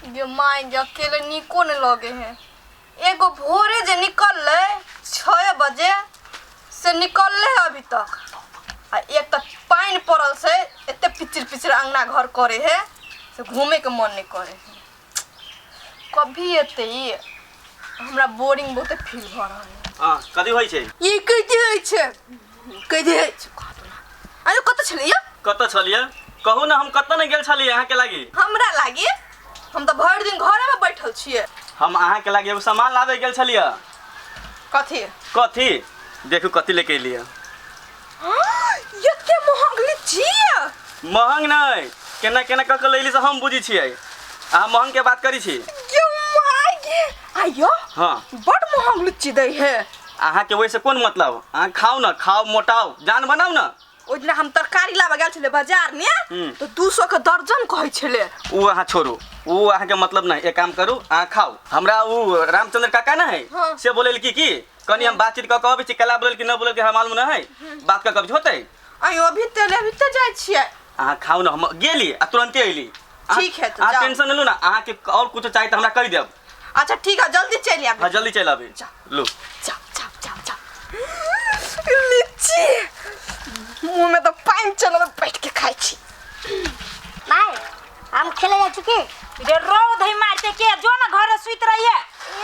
गे माय गे, अकेले नीको नहि लगे है। एगो भोरे जे निकललै 6 बजे से निकललै है अभी तक, आ एक तऽ पानि पड़ल छै, एते पिचिर पिचिर अङ्गना घर करे है से घूमे के मन नहि करे है। कभी एते ई हमरा बोरिंग बहुते फील भऽ रहल है। हाँ, कथी होइ छै? ई कथी होइ छै, कथी होइ छै? अरे कतऽ छलियै? कतऽ छलियै कहू ने, हम कतऽ नहि गेल छलियै अहाँके लागी। हमरा लागी? हम तऽ भरि दिन घरेमे बैठल छियै। हम अहाँके लागी एगो सामान लाबे गेल छलियै। कथी? कथी देखू, कथी लेके एलियै। एते महग लीची? महग नहि, केना केना कऽ के लैली से हम बुझै छियै, अहाँ महग के बात करै छी। गे my गे, आइयो। हाँ। बड महग लीची दै है। अहाँके ओहिसँ कोन मतलब? अहाँ खाउ ने, खाउ, मोटाउ, जान बनाउ ने। ओहि दिना हम तरकारी लाबऽ गेल छलै बाजार मे, तऽ 200 के दर्जन कहै छलै। ओ अहाँ छोड़ू, ओ अहाँके मतलब नहि। एक काम करू, अहाँ खाउ। हमरा ओ रामचंद्र काका ने है, हाँ। से बोलल की की कनी हम बातचीत कऽ के अबै छी। कला बोलल कि न बोलल कि हमरा मालूम नहि है, बात कऽ के अबै छी, होतै? आइयो, अभी तऽ अभी तऽ जाइ छियै। अहाँ खाउ ने, हम गेली आ तुरन्ते अयली। ठीक है, तऽ अहाँ जाउ। टेंशन नहि लू ने, अहाँके और कुछो चाही तऽ हमरा कहि देब। अच्छा ठीक है, जल्दी चलि आबी। हाँ, जल्दी चलि आबी। जा। लू। जा जा जा जा, लीची मुँह में तऽ पानि चलल, बैठ के खाइ छी। माय, हम खेले जाइ छी की? रे रौद है मारते के, जो ना घरे सुइत रहिए।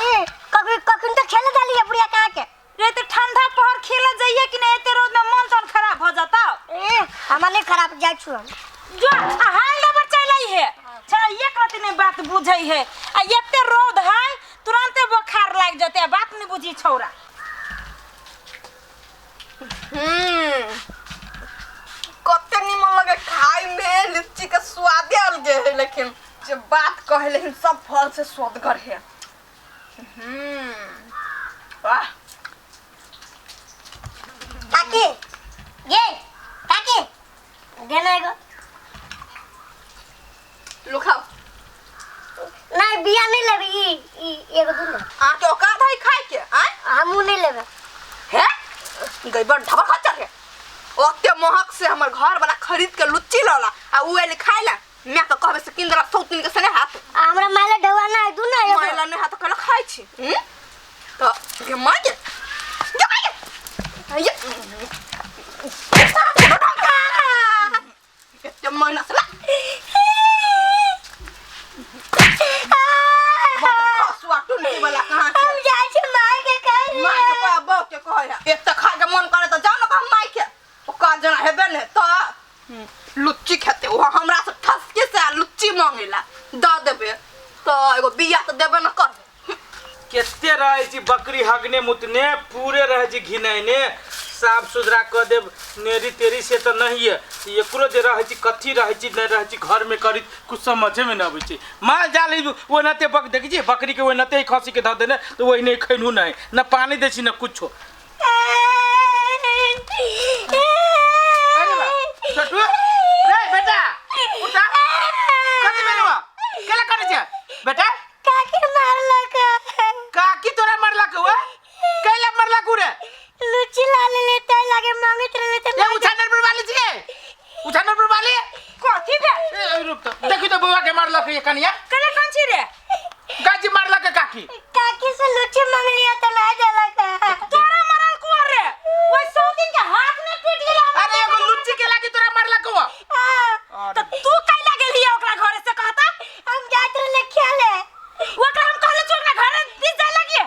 ए कखन कखन तऽ खेले जालिए बुढ़िया कहाँ के। रे तो ठंडा पहर खेले जाइए कि नहीं, एते रौद में मन तन खराब हो जाता। ए हमरा नहीं खराब, जाइ छी हम। जो आ हाल नंबर चल आई है चल, एक रति नहीं बात बुझै है, आ एते रौद है तुरंते बुखार लाग जते, आ बात नहीं बुझी छौरा। हम्म, कते निमन लगे खाय में, लीची के स्वादे अलगे है, लेकिन जे बात कहे लेकिन सब फल से स्वादगर है। वाह। काकी ये, काकी देना एगो। लो खाओ। नहीं, बिया नहीं लेबे, ई ई एगो दू ने। अहाँके औकात है खाय के? आँय? हमहूँ नहीं लेबे। हे गई, बड़ ढबर खच्चर है। ओते महक से हमर घर वाला खरीद के लुच्ची लौला आ उ एली खाय ला, मैं के कहबे से किन देला सौ तीन के सने हाथ। आ हमरा माले ढौआ ना है, दू ना एगो। मायला नहीं हाथ कहला खाय छी। हम्म, तो गे माय गे, गे माय गे, ये एते महीना से ला खसुआ टुनकी वाला कहाँ के। हम जाइ छी माय के कहि। माय के कह, बहू के कहे, एक तऽ खाय के मन करे तऽ जाओ ने कह माय के, ओकर जना हेबे ने तऽ लुच्ची खेते। ओ हमरा से ठसके से लुच्ची मांगेला दऽ देबे तऽ एगो बिया तऽ देबे ने करबे। कते रहै छी बकरी हगने मुतने पूरे रहै छी घिनैने, साफ सुथरा कऽ देब नेरी तेरी से तऽ नहिए, एकरो जे रहै छी कथी रहै छी नहि रहै छी घरमे करी कुछ समझेमे नहि अबै छै। माल जाल ई ओनाहिते बक देखै छियै बकरीके ओनाहिते ही खस्सीके धऽ देने तऽ ओहिने खैनहु नहि, ने पानि दै छी ने कुछो। अरे बा, छोटू रे बेटा उठा, कथी भेलौ? केला करै छै बेटा? काकी मारलक। काकी तोरा मारलक? हुआ कैला मारलक रे? लुच्ची ला लेले तै लागे मांगैत रहले त। ए उछानर पर वाली छियै, उछानर पर वाली। कथी भेल? ए रुक तो, देखी तो बउआ के मारलक ये कनिया। कले कोन छी रे? गाजी मारलक काकी। काकी से लुच्ची मांगलिया त ना देलक। तोरा मरल कुआर रे, ओइ 100 दिन के हाथ में टूट गेल हमरा। अरे एगो लुच्ची के लागी तोरा मारलक हुआ? हाँ। त तू कैला गेलिए ओकरा घरे से कहता? हम जात रहले खेले। ओकरा हम कहले छी ओकरा घरे दिस जाय लगिए।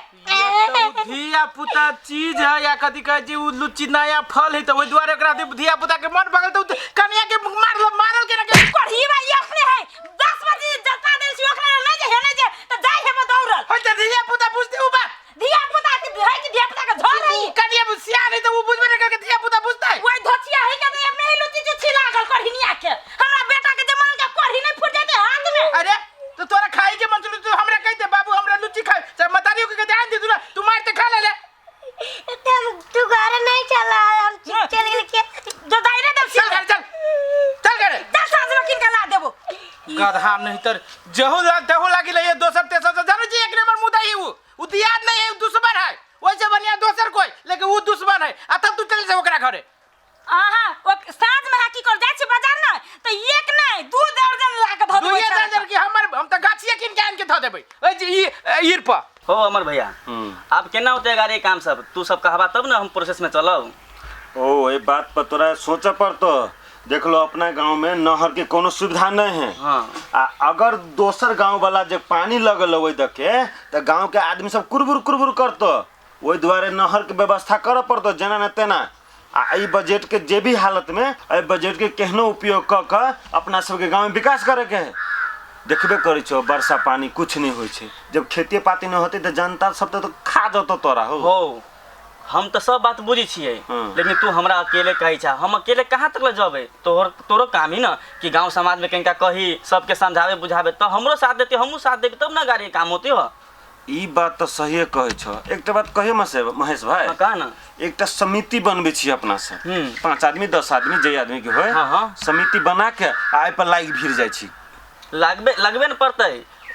धिया पुता चीज है या कथी कहै छै, उ लुच्ची नया फल है तऽ ओहि दुआरे ओकरा धिया पुता के मन भगल तऽ कनिया के मारल मारल के ना के। पढ़ीवा ई अपने है 10 बजे जता देल छी ओकरा नहीं जे हे नहीं जे त जाय हे दौड़ल। होय तऽ धिया पुता बुझते उ बात। धिया पुता के है कि धिया पुता के झोर है। कनिया सियान है तऽ उ बुझबे नहीं करके धिया पुता बुझतै। ओइ धोचिया है के अपने ही लुच्ची चुच्ची लागल करहिनिया के, हमरा बेटा के जे मारल के करही नहीं फूट जाते हाथ में। अरे तो तोरा खाई के मन छलौ तू हमरा कहि दे बाबू हमरा लुच्ची खाई, चाहे मतारियो के कहि दे आन दे तू ना, तू मारते खा ले ले। तब तू घर नहीं चला, हम चल गेल के जो दायरे देब। चल घर, चल चल घरे चल, साँझ में किन के ला देबो। गधा नहीं तर जहू ला तहू लागी ले दोसर तेसर से जानै छी एक नंबर मुदा ही उ उ दियाद नहीं है, उ दुश्मन है, वैसे बढ़िया दोसर कोई लेकिन उ दुश्मन है। आ तब तू चल जा ओकरा घरे। अहाँ ओ साँझ में की कर जाइ छी बाजार न तऽ एक नहीं 2 दर्जन ला के धऽ देबै। दुइये दर्जन की हमर, हम तऽ गाछिए कीन के आन धऽ देबै एहि जे ई ईर पर। हो अमर भैया, आब केना होतै गाड़ी काम सब? तू सब कहबा तब ने हम प्रोसेस में चलब। ओ एहि बात पर तोरा सोचऽ पड़तो। देख लो, अपना गांव में नहर के कोनो सुविधा नहीं है। आ अगर दोसर गांव वाला जे पानी लगल ओहि दके तऽ गांव के आदमी सब कुरबुर कुरबुर करतो। ओहि दुआरे नहर के व्यवस्था करऽ पड़तो जेना ने तेना। आ एहि बजट के जे भी हालत में एहि बजट के केहनो उपयोग कऽ कऽ अपना सबके गांव में विकास करे के है। देखबे करै छौ, वर्षा पानी कुछ नहीं होइ छै। जब खेती पाती नहीं होते तऽ जनता सब तऽ खा जतो तोरा हो। हो, हम तऽ सब बात बुझै छियै। लेकिन तू हमरा अकेले कहै छा, हम अकेले कहाँ तक ले जबै? तोहर तोरो काम ही न कि गांव समाज में कनिका कही, सबके समझावे बुझावे, तऽ हमरो साथ देते, हमहूँ साथ देबै, तब न गाड़ी काम होते हो। ई बात तऽ सहिए कहै छौ। एकटा बात कहियो महेश भाई? हाँ, कह न। एकटा समिति बनबै छी अपना सब। 5 आदमी 10 आदमी जे आदमी के होय। हाँ, हाँ। समिति बना के आ एहि पर लागि भीड़ जाइ छी। लगबे लगबे न पड़तै,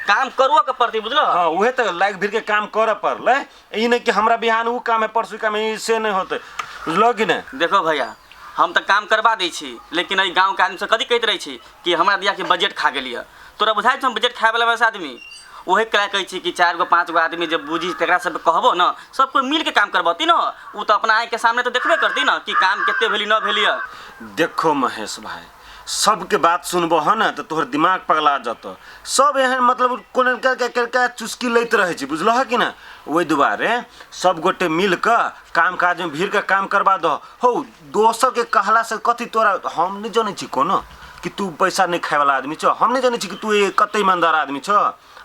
काम करुआ के पड़तै, बुझलो? हाँ, उहे तऽ लागि भीड़ के काम करऽ पड़लै। ई नहि कि हमरा बिहान उ काम है परसू काम है, ई से नहि होतै, बुझलो कि नहि? देखो भैया, हम तऽ काम करबा दै छी, लेकिन एहि गाँवके आदमी सब कथी कहैत रहै छी कि हमरा दिया के बजट खा गेलियै। तोरा बुझाइ छौ हम बजट खाय वाला वैसा आदमी? उहे कला कहै छी कि 4 गो 5 गो आदमी जब बुझी तकरा सबके कहबो न, सब कोइ मिल के काम करबती न। उ तऽ अपना आँखिके सामने तऽ देखबे करती न कि काम कते भेली न भेली। देखो महेश भाई, सबके बात सुनबो ह न तऽ तोहर दिमाग पगला जतौ। सब एहन मतलब कोनो के के चुस्की लैत रहै छै, बुझलह कि न? ओहि दुआरे सब गोटे मिल कऽ काम काज में भीड़ के काम करबा दह हौ। दोसर के कहला से कथी तोरा? हम नहीं जनै छी कोनो कि तू पैसा नहीं खाए वाला आदमी छौ, हम नहीं जनै छी कि तू कते ईमानदार आदमी छौ।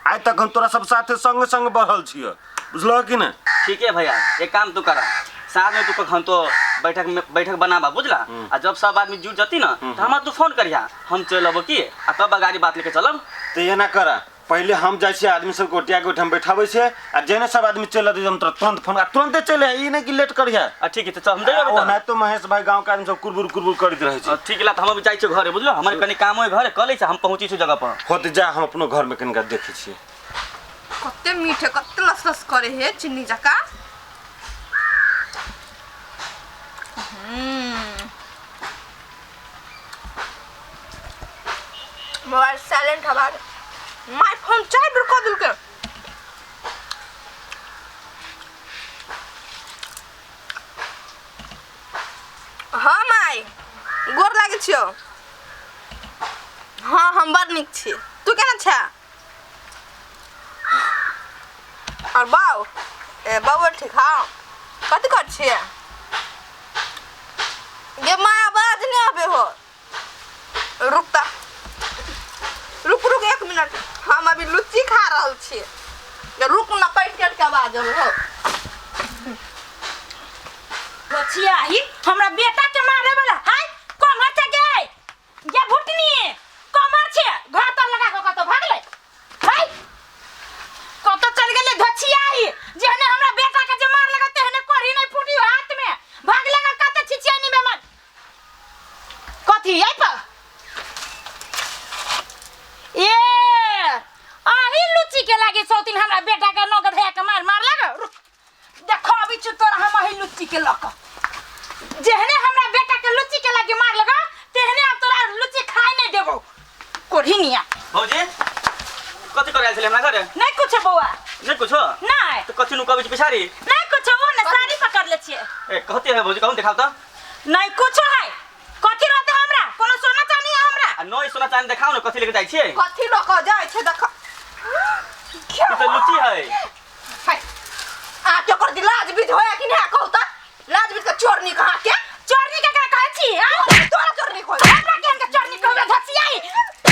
आइ तक हम तोरा सब साथे संग संग बढ़ल छियै, बुझलह कि न? ठीक है भैया, एक काम तू करा, साँझ में तू कखन तो बैठक में बैठक बनाबा, बुझला? आ जब सब आदमी जुट जती न तो हमरा तू फोन करिहा, हम चल अबो की, आ तब गाड़ी बात लेके चलब। तऽ एना करा, पहिले हम जाइ छियै आदमी सबके ओटिया के ओहिठाम बैठाबै छियै, आ जेने सब आदमी चलि अतै हम तोरा तुरंत फोन, आ तुरंते चलि आइ, ई नहि कि लेट करिहे। आ ठीक है, तऽ हम जइबै। ओना तो महेश भाई गाँव के आदमी सब कुरबुर कुरबुर करैत रहै छै। ठीक ला, तऽ हम अभी जाइ छियै घरे, बुझलो? हमर कनि काम होइ घरे कऽ लै छै, हम पहुँचै छी जगह पर। हो तऽ जा, हम अपनो घर में कनिका देखै छियै। कते मीठ है, कते लस लस करे है चिन्नी जका। मोबाइल साइलेंट हवा, my phone चाय बेर कऽ देलकै। हाँ माय, गोर लागै छियौ। हाँ, हम बड़ नीक छी, तू केना छे? और बाउ ए बाबू ठीक? हाँ, कथी कर छियै गे माय? आवाज नहीं आबे हो। रुक ता, रुक रुक 1 मिनट, हम अभी लुच्ची खा रहल छी। रुक न, कटि कटि के आवाज आबै हो। बचिया ही हमरा बेटा के मारे वाला हाय कोमर छै गे, गे भुटनी कोमर छै, घर तर लगा के कतौ भागलै हाय, कतौ चल गेलै धचिया ही। जेहने हमरा बेटा के जे मार लगा तेहने कोढ़ी नहीं फूटी हाथ में, भागले का कते छिचियानी में मन कथी आई पर ए आही लुच्ची के लागे सौतिन हमरा बेटा के नगद है के मार मार लगा। रुक देखो अभी छु तोरा हम अही लुच्ची के लक, जेहने हमरा बेटा के लुच्ची के लागे मार लगा तेहने अब तोरा लुच्ची खाए नहीं देबो कोढ़ी निया। भौजी कथी करे आयल छलै हमरा घरे? नहीं कुछ बौआ। नहीं कुछो? नहीं। तो कथी नुकाबै छी पिछाड़ी? नहीं कुछो, वो न साड़ी पकड़ ले छियै। ए कहते है भौजी, कहूं देखाउ त। नहीं कुछो है, कथी रहते हमरा? कोनो सोना चांदी है हमरा? आ नहीं सोना चांदी देखाउ न, कथी लेके जाइ छियै? कथी लऽ कऽ जाइ छै देख। ई तऽ लुच्ची है। हाय, आ के ओकर लाज बीज होया कि नहीं कहू त? लाज बीज के चोरनी कहाँ के? चोरनी के का कहै छी? आ? तोरा चोरनी कहै। हमरा केहन के चोरनी कहबै धसियाई?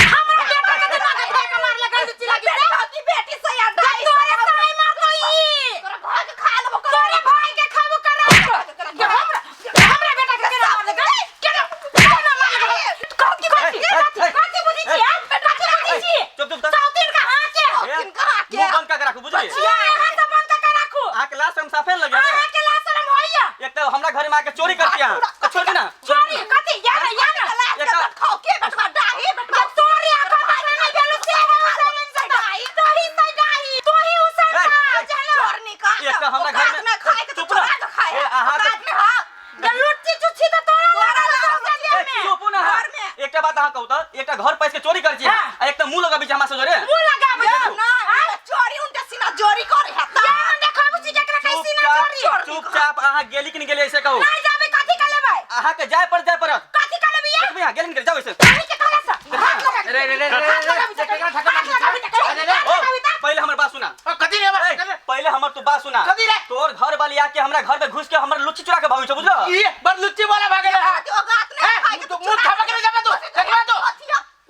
हमरा बेटा के दिमाग धोए के मार लगल लुच्ची लागी से। बेटी बेटी से यार ढाई तोरे साई मारतो ई। तोरा भाई के खा लेबो। तोरे भाई के खाबो करा। हमरा हमरा बेटा के केना मार लगल? केना केना मार लगल? कथी कथी कथी कथी बुझै छी? आ कथी बुझै छी? चुप चुप। सौतीन का हाथ के। सौतीन का हाथ के। मुंह बंद कर के राखू, बुझलियै? अहाँ से बंद कर के राखू। अहाँ के लाज शरम साफे न लगे। अहाँ के लाज शरम होइया। एक तऽ हमरा घर में आके चोरी करती अहाँ, तऽ छोड़ ना। चोरी कथी? या ना या ना। लाज के बट खाओ के बटवा डाही बटवा। तोरे आंखों में नहीं भेलो से है उसन से डाही, तो ही से डाही, तो ही उसन का चलो। चोरनी का एक तऽ हमरा घर में में खाए के चुप चोरा ना। के खाए। ए, अहाँ तऽ औकात में हाँ। ये लुच्ची चुच्छी तो तोरा तोरा लागल लागल से देह ए, में। चुपू ना अहाँ। घर में। एकटा बात अहाँ कहू तऽ, एकटा घर पैस के चोरी करै छी हाँ। आ एकटा मुंह लगाबै छी हमरा से जोरे। मुंह लगाबै छी। ना, हाँ? अहाँ गेली कि नहीं गेली ऐसे कहू। नहीं जाबे, कथी कर लेबै? अहाँ के जाय पर जाय पड़त। कथी कर लेबै ये? देखबै अहाँ गेली कि नहीं गेली, जाओ ऐसे। अहीं के कहला से हाथ लगा रे रे रे रे हाथ लगाबी रे तऽ, हाथ लगाबी तऽ, अरे रे। हाथ लगाबी तऽ। पहले हमर बात सुना। ओ, कथी रे बा? ए, पहले हमर तू बात सुना। कथी रे? तोर घर वाली आके हमरा घर में घुस के हमर लुच्ची चुरा के भागी छौ, बुझलो? ई बड़ लुच्ची वाला भागल है। ओ गात नहीं खाइ के तू मुंह थपक रे जाबे तू, देखबा तू।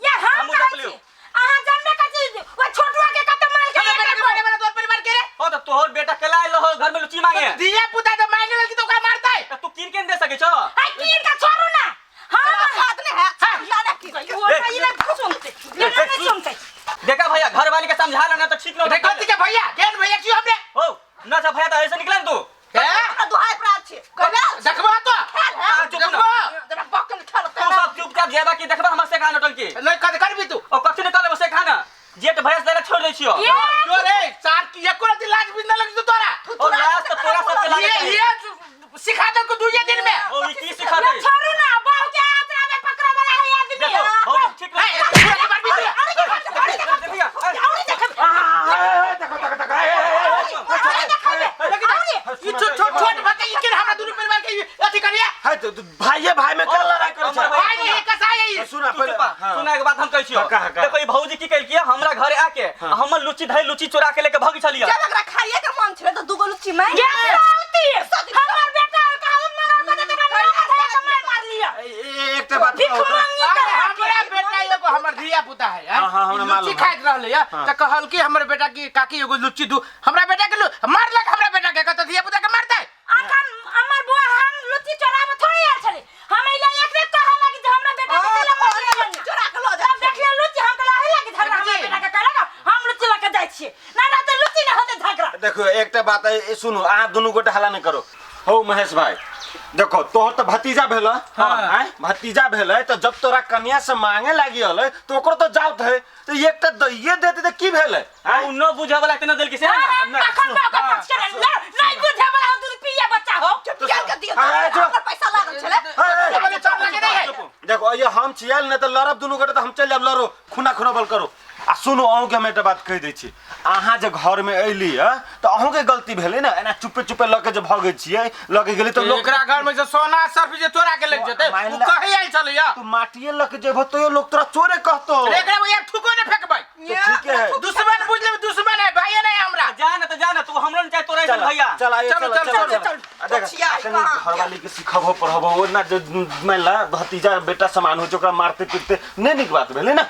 ये हम हमहूँ कहै देख लियौ। छी, अहाँ जानबे करै छी, ओ छोटुआ के कते मार के हमर बेटा के मारे वाला तोर परिवार के रे। ओ तो तोहर बेटा कला आइल रहो घर में लुच्ची मांगे। दिया पुता तो मांगे लगी तो ओकरा मारतै। त तू कीन के नहीं दे सकै छौ? है कीन के छोड़ू ना। हम हाथ नहीं है, ना की ओ ई ना सुनते, ये ना नहीं सुनते। देखा भैया, घर वाली के समझा लेना तो ठीक न रे कथी के भैया? केहन भैया क्यों हमरे? ओ ना सब भैया तो ऐसे निकला न तू। हे? हमरा दुहाई पर आयल छी। कहले देखबा तो। खेल है। आ, चुप ना। देखबा। जरा बकल खेल तू सब चुपचाप जेबा की देखबा हमर से खाना टंकी। नहीं कथी करबी तू? ओ कथी निकालब से खाना? जेठ भैंस देला छोड़ दै छियो। ये जो रे सार की एको रति लाज भी न लगी तोरा। ओ लाज तो तोरा सबके लागे ये छै। ये सिखा दे को दुइये दिन में। ओ ई की सिखा ये दे? छोड़ू ना, बहू के हाथ में पकड़ा वाला है आदमी। देखो, भौजी ठीक ए, नहीं। पूरा के मारबी तू। अरे देखिया, देखो देखो देखो, ए, ए, ए, ए, ई छोट छोट छोट बच्चा ई के हमरा दुनू परिवार के अथी करिया। है तो भाइये भाई में क्या लड़ाई करै छै? भाई नहीं कसाई है ई। सुना तू पहिले चुप बा। हाँ। सुना एक बात हम कहै छियो। हाँ, कह, कह। देखो ई भौजी की केलकी हमरा घरे आके हमर लुच्ची धई लुच्ची चोरा के लेके भागी छलिया। जब एकरा खाइए के मन छलै तऽ दूगो लुच्ची मांगि ये राउती हमर बेटा कहू मगर को त मार के मार मार लिया। ए, ए, एकटा बात भीख कहू तो। मांगी अरे कर हमरा बेटा एगो हमर धिया पुता है, हाँ, हाँ, हमरा ई मालूम लुच्ची है। खाइत रहलै है हाँ। त कहल कि हमर बेटा की काकी एगो लुच्ची दू, हमरा बेटा के मारलक हमरा बेटा के, कहत धिया पुता के मारतै। अखन हमर बुआ हम लुच्ची चोराबे थोड़ी आयल छलै, हम अइला एक बेर कहऽ लागी जे हमरा बेटा के केला मार लिया। चोरा के लऽ जा। तब देखलियै लुच्ची, हम कहलियै अहि लागी झगड़ा हमरा बेटा के कहलक हम लुच्ची लऽ के जाइ छियै, ना ना तऽ लुच्ची ना होतै झगड़ा। देखो एकटा बात है, सुनू अहाँ दुनू गोटे हल्ला नहि करो। हौ महेश भाई, देखो तोहर तऽ भतीजा भेल। हाँ, भतीजा भेल तऽ जब तोरा कन्या से मांगे लागी हलै तऽ ओकरो तऽ जाउत है, तऽ एकटा दैये देते तऽ की भेलै? ओ न बुझे वाला के न देलकी से ना। ना, अखन सुन, ओकर पक्ष के नहीं बुझे वाला हो, दूध पिए बच्चा हो। चुपचाप के दियौ, हाँ, चुप। हमर पैसा लागल छलै। ए, ए, बोले चोर लगे नहीं है। देखो ये हम छियै नहि तऽ लड़ब दुनू गोटे तऽ हम चलि जायब लड़ो खुना खुना बल करो। आ सुनू अहूँके हम एकटा बात कहि दै छी, अहाँ जे घरमे अयली है तऽ अहूँके गलती भेलै ने, एना चुपे चुपे लऽ के जे भगै छियै, लऽ के गेली तऽ लोक एकरा घर में से सोना सर्फ जे चोरा के लग जेतै मान उ ला- कहि आयल छलै या। तू माटिए लऽ के जेबहो तैयो लोक तोरा चोरे कहतो। रे एकरा भैया थूको ने फेकबै। तो ठीके है। दुश्मन बुझ लेबै, दुश्मन है भाई नहीं हमरा। जा ना तो जा ना, तू हमरो न चाहे तोरा ऐसन चल भैया। चल आइए, चलो, चलो चलो, चलो चलो, चलो। आ देख, पछिया कनी कहाँ? घरवाली के सिखबो पढ़बो ओ ना जे मान ला भतीजा बेटा समान हो छै ओकरा मारते पीटते नहि नीक बात भेलै ने।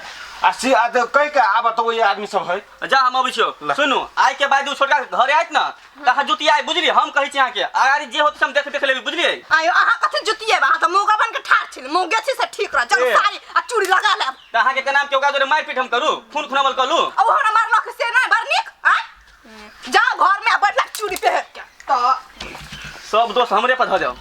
आ सी आ कहि के आब तऽ ओहि आदमी सब है। जा हम अबै छियौ। ला। सुनू आइ के बाद उ छोटका घरे आयत ना तऽ अहाँ जुतिया आइ बुझलियै, हम कहै छी अहाँके अगाड़ी जे होत से हम देख देख लेबै बुझलियै। आयो अहाँ कथी जुतिएब? अहाँ तऽ मौगा बन के ठाढ़ छी, मौगे छी से ठीक रह। चलू ए। साड़ी आ चूड़ी लगा लेब। तऽ अहाँके के नाम के ओकरा जोरे मारि पीट हम करू, खून खुनावल करू। आ ओ हमरा मारलक से नहि बड़ नीक। आँय जाओ घर में आ बैठलक चूड़ी पहिर के तऽ सब दोस्त हमरे पर धऽ जाओ।